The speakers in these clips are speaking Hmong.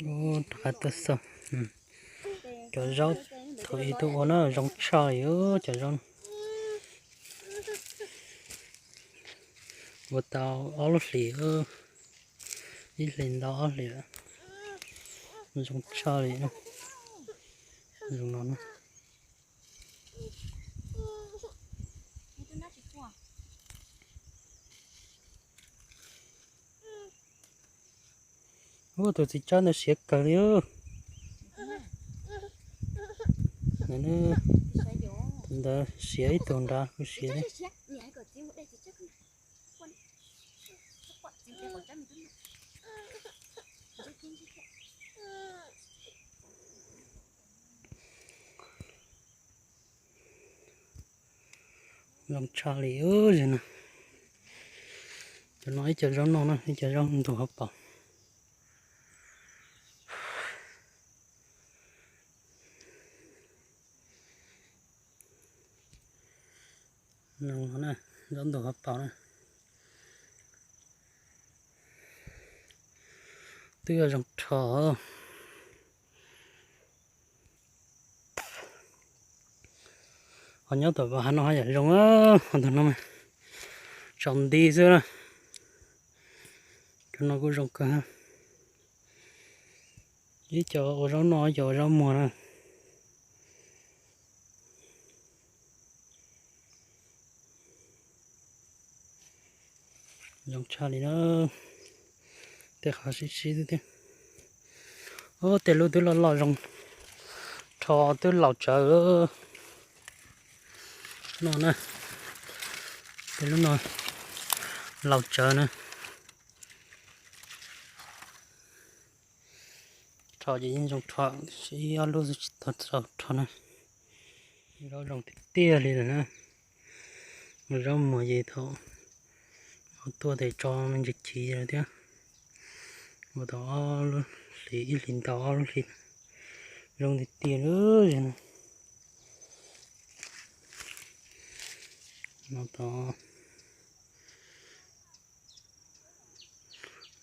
Rov qab tuaj xauj cov zaub thaum ub tuaj ua na, zoo tshaj li cov zaub. Ua tau ob lub hlis, ib hlis ntau ob hlis, zoo tshaj li. Zoo no na. Ua tus txiv tsawb ntawd siav kawg li. Tus ntawd siav ib tug nrad kuj siav thiab. Zoo tshaj li. Cov no ib co zaub noj na, ib co zaub ntug hauv paus. Zaub ntug hauv paus na, twb yog zoo rho. Ho nyob tom hav no yam zoo, ho ntawm no tsaus nti xwb na. Cov no kuj zoo kawg. Ib co ua zaub noj, ib co ua zaub muag na. Zoo tshaj li na. Tej qhov sib sib xwb thiab. Tej lub twb loj loj zoo, rho twb laus tsawv no na. Tej lub no laus tsawv na. Rho ces yeej zoo rho, ib ob lub xwb tsis tau rho na. Zaub zoo tiag tiag li lawm na. Mus zaub muag ces thaum tuaj tes tso me ntsis chiv lawm thiab. Ua tau ob lub hlis, ib hlis ntau ob lub hlis, zoo tiag tiag li. No tod,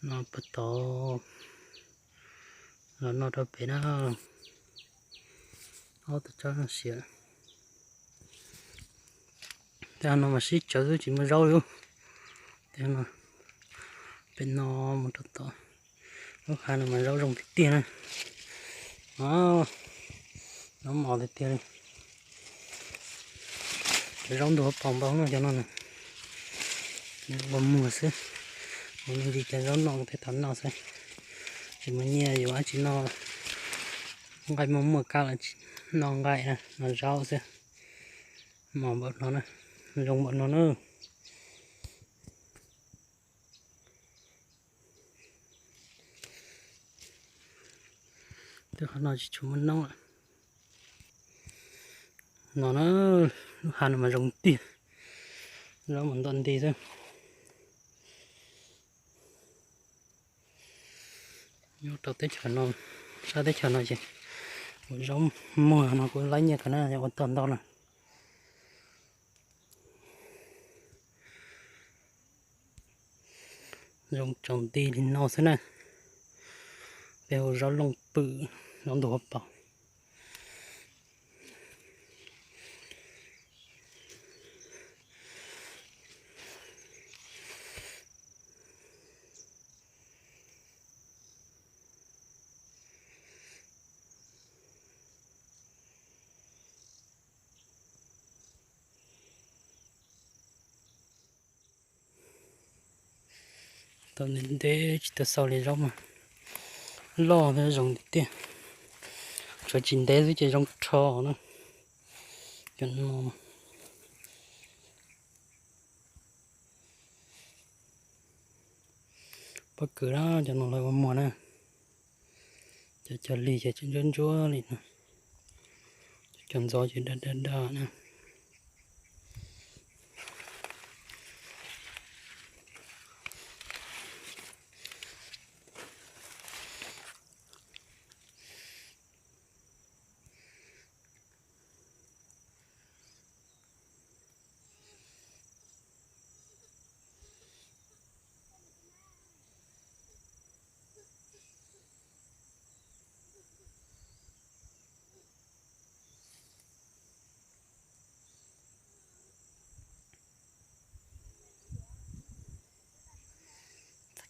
no puag tod, los no rau pem na. Ob tug tsawb no siav. Tej no mas sib tsawv xwb tsis muaj zaub li. Tej no, pem no mus rau tod, lub hav no mas zaub zoo tiag tiag na. Zaub mos tiag tiag li. Cov zaub ntug hauv paus npaum no cov no na, ua muag xwb. Ua me ntsis cov zaub noj thiaj tau noj xwb. Tsis muaj nyiaj yuav dab tsi noj, nqaij muaj muaj kab los tsis noj nqaij na, noj zaub xwb. Mos npaum no na, zoo npaum no na. Twb qhov no tsis tshua muaj noob lawm. No na, lub hav no mas zoo tiag, zaub mas ntau nti xwb. Nyob rau teb chaws no, sab teb chaws no ces ua zaub muag no kuj laib nyiaj kawg na, yog ua tau ntau na. Zoo tsaus nti li no xwb na. Peb hu zaub looj pwm, zaub ntug hauv paus. Tau ntev ntev tsis tau xaus li zaub mas loj thiab zoo tiag tiag. Tshuav tsis ntev xwb ces zoo rho na. Cov no pob kws na, cov no lawv ua muag na. Cov cog lig ces ntsuab ntsuab li no. Cov ntxov ces daj daj daj na.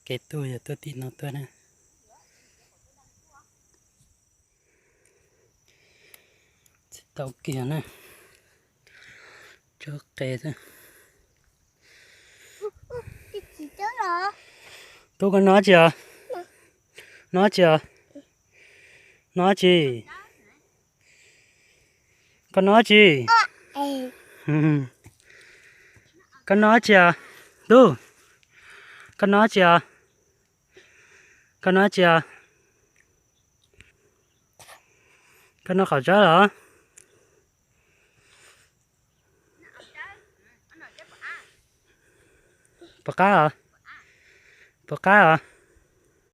Kev tuaj yog tuaj tim no tuaj na. Tsis tau kiag na. Tsob qe xwb. Tub, koj noj tsi os? Noj tsi os? Noj tsi? Koj noj tsi? Koj noj tsi os? Tub, koj noj tsi os? Koj noj tsi os? Koj noj qhauv tsawb los? Puas qab os? Puas qab os?